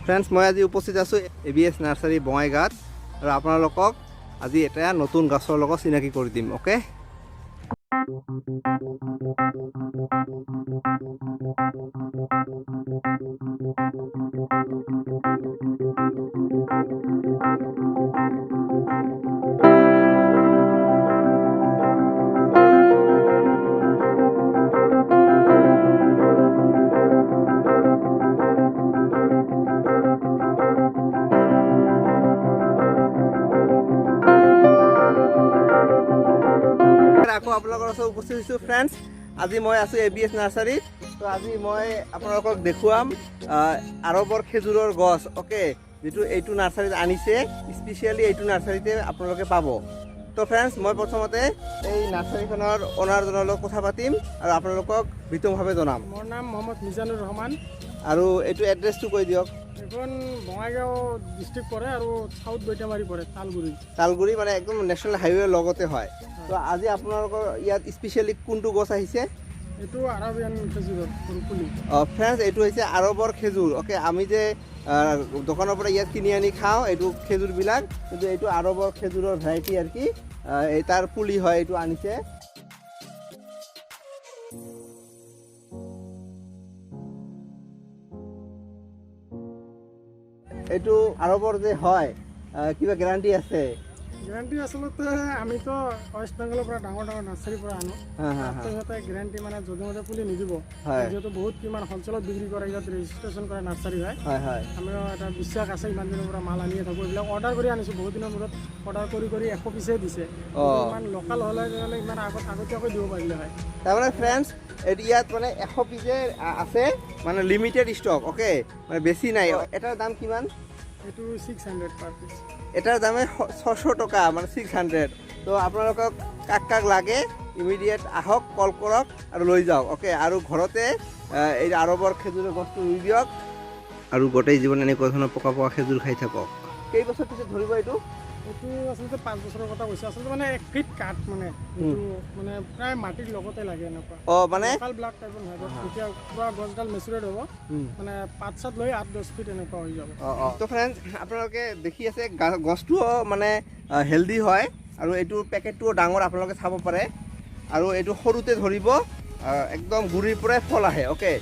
Friends, মই আজি উপস্থিত আছোঁ এ বি এছ নাৰ্চাৰী, বঙাইগাঁৱত আৰু আপোনালোকক আজি এটা নতুন গছৰ লগত চিনাকি কৰি দিম। অ'কে, আকৌ আপোনালোকৰ ওচৰত উপস্থিত হৈছোঁ। ফ্ৰেণ্ডছ, আজি মই আছোঁ এ বি এছ নাৰ্চাৰীত। তো আজি মই আপোনালোকক দেখুৱাম আৰবৰ খেজুৰৰ গছ, অ'কে, যিটো এইটো নাৰ্চাৰীত আনিছে। স্পেচিয়েলি এইটো নাৰ্চাৰীতে আপোনালোকে পাব। তো ফ্ৰেণ্ডছ, মই প্ৰথমতে এই নাৰ্চাৰীখনৰ অ'নাৰজনৰ লগত কথা পাতিম আৰু আপোনালোকক বিতংভাৱে জনাম। মোৰ নাম মহম্মদ মিজানুৰ ৰহমান। আৰু এইটো এড্ৰেছটো কৈ দিয়ক। এইখন বঙাইগাঁও ডিষ্ট্ৰিক্ট পৰে আৰু চাউথ বৈঠামাৰী পৰে, তালগুৰি। তালগুৰি, মানে একদম নেশ্যনেল হাইৱেৰ লগতে হয়। তো আজি আপোনালোকৰ ইয়াত স্পেচিয়েলি কোনটো গছ আহিছে? এইটো আৰাবিয়ান খেজুৰৰ সৰু পুলি। ফ্ৰেণ্ডছ, এইটো হৈছে আৰবৰ খেজুৰ। অ'কে, আমি যে দোকানৰ পৰা ইয়াত কিনি আনি খাওঁ এইটো খেজুৰবিলাক, কিন্তু এইটো আৰবৰ খেজুৰৰ ভেৰাইটি আৰু কি, এই তাৰ পুলি হয়, এইটো আনিছে। এইটো আৰবৰ যে হয়, কিবা গেৰাণ্টি আছে? গেৰাণ্টি আচলতে আমিতো ৱেষ্ট বেংগলৰ পৰা ডাঙৰ ডাঙৰ নাৰ্চাৰীৰ পৰা আনো। হা হা হা তাততো সিহঁতে গেৰাণ্টি মানে যধে মধে পুলি নিদিব। যিহেতু বহুত কিমান হ'লচেলত বিক্ৰী কৰে, ইয়াত ৰেজিষ্ট্ৰেশ্যন কৰা নাৰ্চাৰী হয়। হয় হয় আমিও এটা বিশ্বাস আছে, ইমান দিনৰ পৰা মাল আনিয়ে থাকোঁ। এইবিলাক অৰ্ডাৰ কৰি আনিছোঁ, বহুত দিনৰ মূৰত অৰ্ডাৰ কৰি কৰি 100 পিচেই দিছে। ইমান লোকেল হ'লে তেনেহ'লে ইমান আগতীয়াকৈ দিব পাৰিলে হয়। তাৰমানে ফ্ৰেণ্ডছ, এইটো ইয়াত মানে 100 পিচে আছে, মানে লিমিটেড ষ্টক। অ'কে, মানে বেছি নাই। এটাৰ দাম কিমান? এইটো 600 পাৰ পিচ। এটাৰ দামে 600 টকা, মানে 600। তো আপোনালোকক কাক কাক লাগে, ইমিডিয়েট আহক, কল কৰক আৰু লৈ যাওক। অ'কে, আৰু ঘৰতে এই আৰবৰ খেজুৰৰ গছটো ৰুই দিয়ক আৰু গোটেই জীৱন এনেকুৱা ধৰণৰ পকা পকা খেজুৰ খাই থাকক। কেইবছৰ পিছত ধৰিব এইটো? এইটো আচলতে 5 বছৰৰ কথা কৈছে। আচলতে মানে 1 ফিট কাঠ, মানে এইটো মানে প্ৰায় মাটিৰ লগতে লাগে এনেকুৱা। মানে লোকেল ব্লাক টাইপৰ নহয়। যেতিয়া পুৰা গছডাল মেচুৰেট হ'ব, মানে পাত চাত লৈ 8-10 ফিট এনেকুৱা হৈ যাব। অঁ, তো ফ্ৰেণ্ডছ, আপোনালোকে দেখি আছে গছটোও মানে হেল্ডি হয় আৰু এইটো পেকেটটোও ডাঙৰ, আপোনালোকে চাব পাৰে। আৰু এইটো সৰুতে ধৰিব, একদম গুৰিৰ পৰাই ফল আহে। অ'কে,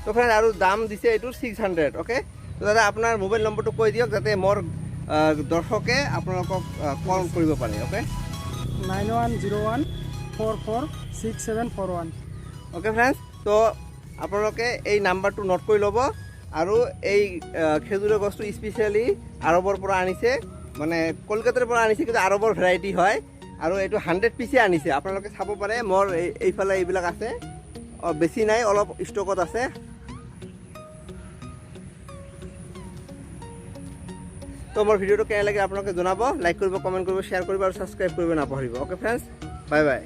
তো ফ্ৰেণ্ড, আৰু দাম দিছে এইটো 600। অ'কে, তো দাদা, আপোনাৰ মোবাইল নম্বৰটো কৈ দিয়ক যাতে মোৰ দৰ্শকে আপোনালোকক কল কৰিব পাৰে। অ'কে। 9101446741। অ'কে ফ্ৰেণ্ডছ, তো আপোনালোকে এই নাম্বাৰটো নোট কৰি ল'ব। আৰু এই খেজুৰৰ গছটো স্পেচিয়েলি আৰবৰ পৰা আনিছে, মানে কলকাতাৰ পৰা আনিছে, কিন্তু আৰবৰ ভেৰাইটি হয়। আৰু এইটো 100 পিচে আনিছে, আপোনালোকে চাব পাৰে। মোৰ এইফালে এইবিলাক আছে, বেছি নাই, অলপ ষ্টকত আছে। তো মোৰ ভিডিঅ'টো কেনে লাগে আপোনালোকে জনাব, লাইক কৰিব, কমেণ্ট কৰিব, শ্বেয়াৰ কৰিব আৰু ছাবস্ক্ৰাইব কৰিব নাপাহৰিব। Okay friends, bye bye.